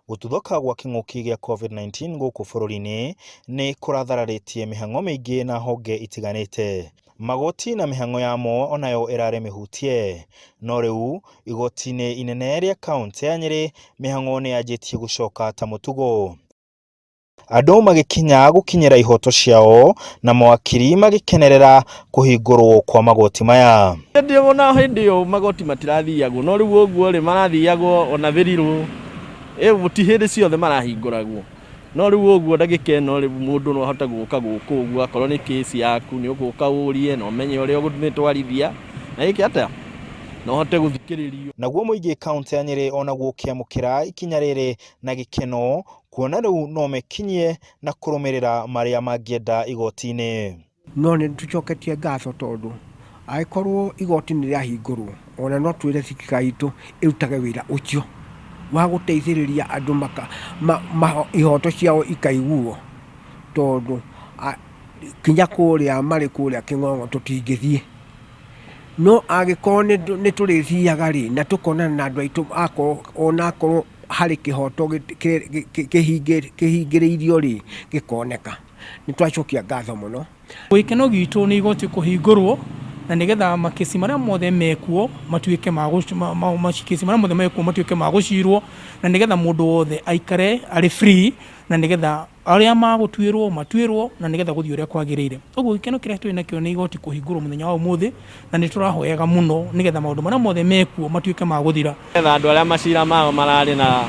Gũtuthũka gwa kĩng'ũki gĩa Covid-19 gũkũ bũrũri-inĩ nĩ kũrathararĩtie mĩhang'o mĩingĩ na honge itiganĩte. Magoti na mĩhang'o yamo onayo ĩrarĩ mĩhutie. No rĩu igoti-inĩ inene rĩa kauntĩ ya Nyĩrĩ mĩhang'o nĩ yanjĩtie gũcoka ta mũtugo. Andũ magĩkinya gũkinyĩra ihoto ciao na mawakiri magĩkenerera kũhingũrwo kwa magoti maya. Hĩndĩ ona hĩndĩ ĩyo magoti matirathiagwo no rĩu ũguo rĩ marathiagwo ona thĩrirũ ti hĩndĩ ciothe marahingũragwo no rĩu ũguo ndagĩka ĩno rĩ mũndũ no ahote gũka gũkũ ũguo akorwo nĩ case yaku nĩ ũgũka ũrie na ũmenye ũrĩa ũgũmĩtwarithia na ĩke atĩa na ũhote gũthikĩrĩrio. Naguo mũingĩ kauntĩ ya Nyĩrĩ onaguo ũkĩamũkĩra ikinya rĩrĩ na gĩkeno kuona rĩu no mekinyie na kũrũmĩrĩra marĩa mangĩenda igoti-inĩ. No nĩ tũcoketie ngatho tondũ angĩkorwo igoti nĩ rĩahingũrwo ona no twĩre thirikari itũ ĩrutage wĩra ũcio wa gũteithĩrĩria andũ maka, ma, ma, ihoto ciao ikaiguo tondũ kinya kũrĩa marĩ kũrĩa kĩng'ong'o tũtingĩthiĩ. No angĩkorwo nĩ tũrĩthiaga rĩ na tũkonana na andũ aitũ akorwo onakorwo harĩ kĩhoto kĩhingĩrĩirio rĩ gĩkoneka. Nĩ twacokia ngatho mũno. Gĩkeno gitũ nĩ igoti kũhingũrwo na nĩgetha makĩci marĩa mothe mekuo matuĩke ma makĩci marĩa mothe mekuo matuĩke ma gũcirwo na nĩgetha mũndũ wothe aikare arĩ free na nĩgetha arĩa magũtuĩrwo matuĩrwo na nĩgetha gũthiĩ ũrĩa kwagĩrĩire. Ũguo gĩkeno kĩrĩa twĩ nakĩo nĩ igoti kũhingũrwo mũthenya wa ũmũthĩ na nĩ tũrahoyaga mũno nĩgetha maũndũ marĩa mothe mekuo matuĩke ma gũthira. Nĩgetha andũ arĩa macira mao mararĩ na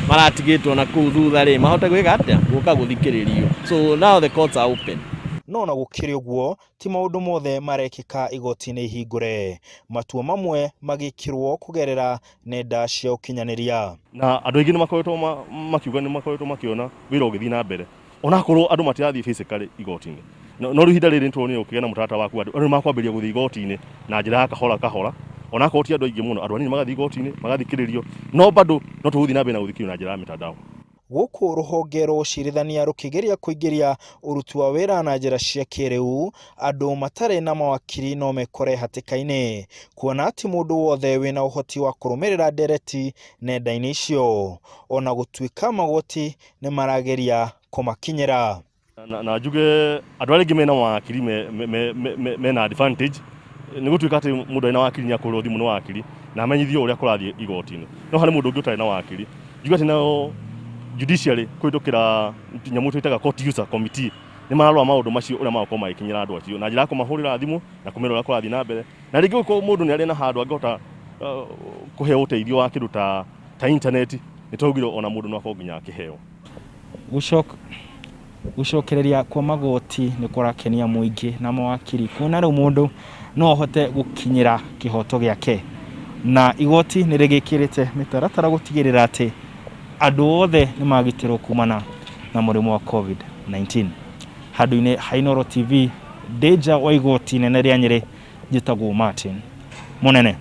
maratigĩtwo na kũu thutha rĩ mahote gwĩka atĩa gũka gũthikĩrĩrio. So now the courts are open. No ona gũkĩrĩ ũguo, ti maũndũ mothe marekĩka igoti-inĩ ihingũre, matua mamwe magĩkĩrwo kũgerera nenda cia ũkinyanĩria. Na andũ aingĩ nĩ makoretwo makiuga nĩ makoretwo makĩona wĩra ũgĩthiĩ na mbere onakorwo andũ matirathiĩ physically igoti-inĩ. No rĩu ihinda rĩrĩ nĩtũronire ũkĩgĩa na mũtaratara wa kuga andũ nĩ makwambĩrĩria gũthiĩ igoti-inĩ na njĩra ya kahora kahora onakorwo ti andũ aingĩ mũno, andũ anini magathiĩ igoti-inĩ magathikĩrĩrio, no bado no tũgũthiĩ na mbere na gũthikĩrĩrio na njĩra ya mĩtandao. Gũkũ rũhonge rwa ũcirithania rũkĩgeria kũingĩria ũruti wa wĩra na njĩra cia kĩrĩu, andũ matarĩ na mawakiri no mekore hatĩka-inĩ, kuona ti mũndũ wothe wĩna ũhoti wa kũrũmĩrĩra ndereti nenda-inĩ icio, ona gũtuĩka magoti nĩ marageria kũmakinyĩra. Na njuge andũ arĩa aingĩ mena mawakiri mena advantage nĩ gũtuĩka atĩ mũndũ arĩ na wakiri nĩ akũhũrĩrwo thimũ nĩ wakiri na amenyithio ũrĩa kũrathiĩ igoti-inĩ. No harĩ mũndũ ũngĩ ũtarĩ na wakiri, njuge atĩ nao judiciary kũhĩtũkĩra nyamũ twĩtaga court user committee nĩ mararora maũndũ macio ũrĩa magũkorwo magĩkinyĩra andũ acio na njĩra ya kũmahũrĩra thimũ na kũmera ũrĩa kũrathiĩ na mbere. Na rĩngĩ ũngĩkorwo mũndũ nĩ arĩ na handũ angĩhota kũheo ũteithio wa kĩndũ ta internet nĩ twaugire ona mũndũ no akorwo nginya akĩheo. Gũcokereria kwa magoti nĩ kũrakenia mũingĩ na mawakiri kuona rĩu mũndũ no ahote gũkinyĩra kĩhoto gĩake. Na igoti nĩ rĩgĩkĩrĩte mĩtaratara gũtigĩrĩra atĩ andũ othe nĩ magitĩrwo kumana na mũrimũ wa Covid-19. Handũ-inĩ ha Inooro TV, ndĩ nja wa igoti inene rĩa Nyĩrĩ, njĩtagwo Martin Mũnene.